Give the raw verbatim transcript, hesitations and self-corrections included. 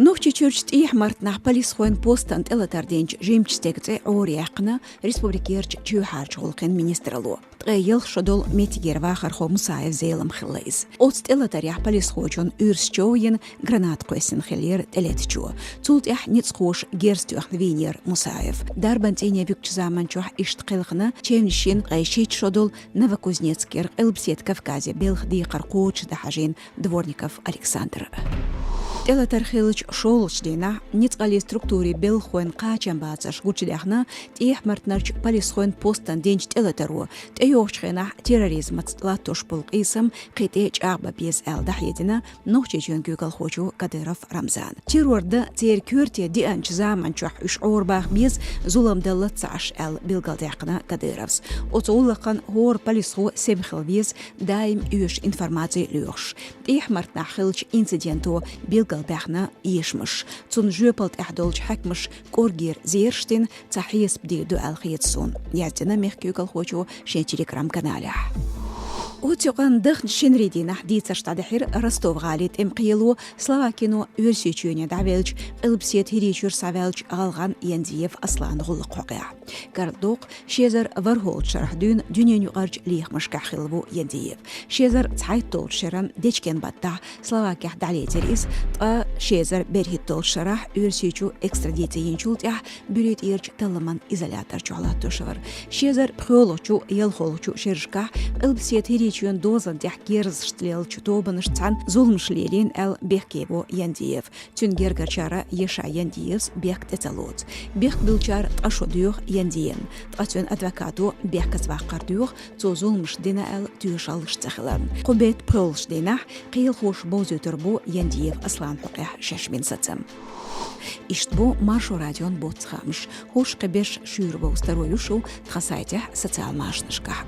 Нохчийчуьрчу ТӀехьа-Мартанахь полисхойн постан тӀелатар динчу жимачу стеган цӀе Ӏораяьккхина республикерчу чоьхьарчу гӀуллакхийн министралло. Ткъе ялх шо долу меттигера вахархо Мусаев Зелам хилла иза. Оцу тӀелатарехь полисхочунна уьрс чов йина, граната кхоьссина хиллера тӀелетачо. Цул тӀаьхьа ницкъахоша герз тоьхна вийнера Мусаев. Дарбан цӀийне вуьгучу заманчохь иштта кхелхина чевнаш йина ткъе шийтта шо долу Новокузнецкера Къилбаседа Кавказе белхан декхар кхочушдан хьажийна Дворников Александр. ТӀелатар хиллачу шолгӀачу дийнахь ницкъаллин структурийн белхахойн кхачамбацарш гучудаьхна ТӀехьа-Мартанарчу полисхойн постан динчу тӀелатаро. ТӀейогӀучу хенахь терроризмаца латтош болу къийсам кхин тӀе чӀагӀбан беза аьлла дӀахьедина Нохчийчоьнан куьйгалхочо Кадыров Рамзана. Террор дан церан коьрте деанчу заманчохь уьш Ӏорабаха беза, зулам дан лацахьаш аьлла билгалдаьккхина Кадыровс. Оцу гӀуллакхна хӀора полисхо сема хила веза, даим оьшу информаци лоьхуш. ТӀехьа-Мартанахь хиллачу инциденто билгалбаьхна эшамаш. Цунна жоьпалла тӀехь долчу хьаькамаша кӀоргера зераш дина, цхьа хьесап дийр ду аьлла хета суна, яздина мехкан куьйгалхочо шен Telegram-каналехь. Оцу юкъанна даханчу шинарин дийнахь дийцарш дӀадахьира Ростов-гӀалин тӀеман кхело Словакино Оьрсийчоьне дӀавеллачу Къилбаседа ХӀирийчуьра схьаваьллачу гӀалгӀан Яндиев Асланан гӀуллакх хьокъехь. Карладоккху, ши эзар ворхӀалгӀачу шарахь дуьйна дуьненаюкъарчу лехамашкахь хилла ву Яндиев. Ши эзар цхьайтталгӀачу шеран дечкен баттахь Словакехь дӀалецира иза, ткъа ши эзар берхӀитталгӀачу шарахь Оьрсийчу экстрадици йинчул тӀаьхьа буьртӀерачу талламан изолятор чохь латтош вара. Ши эзар пхоьалгӀачу, ялхолгӀачу шерашкахь Къилбаседа ХӀирийчоьнан дозан тӀехь герзашца леллачу тобанашца цхьаьна зуламаш лелийна аьлла бехке во Яндиев. Цуьнан гергарчара Еша Яндиевс бехк тӀе ца лоцу. Бехк буьллучара ткъа шо доьху Яндиевна, ткъа цуьнан адвокато бехказа ваккхар доьху, цо зуламаш дина аьлла тоьшаллаш ца хиларна. Кху беттан пхоьалгӀачу дийнахь кхелахоша бовзуьйтур бу Яндиев Асланан хьокъехь шаьш бина сацам. Иштта бу Маршо радион боццу хаамаш. ХӀорш кхин берш шуьйра бовза таро ю шу тхан сайтехь, социал машанашкахь.